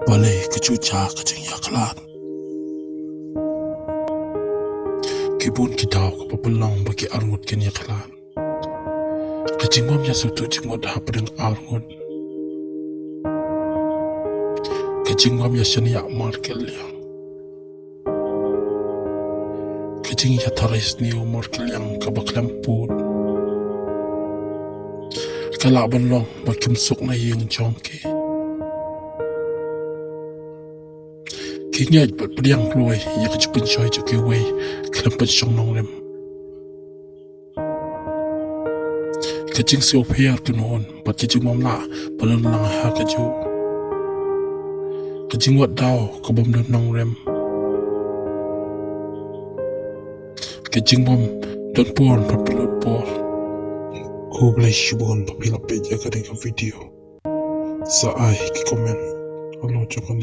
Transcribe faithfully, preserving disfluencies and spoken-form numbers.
Balei ka shu jia ka jingïakhlad? Ki bun ki daw kaba pynlong ba ki arngut kin ïakhlad. Ka jingbym ïasngewthuh jingmut hapdeng arngut. Ka jingbym ïashaniah markylliang. Ka jingïatharai sniew markylliang kaba khlem pud. Ka lah ban long ba kim suk na ïing jong ki. Ki ngeit bad pdiang kloi ïa ka jingpynshoi jong kiwei khlem pynshong nongrim. Ka jingsngewpher kynhun bad ka jingbym lah ban long lang ha kajuh. Ka jingwad daw kabym don nongrim. Ka jingbym don por ban pynlut por. Khublei shibun ba phi la peit ïa kane ka video. Sa ai ki comment halor jong kane.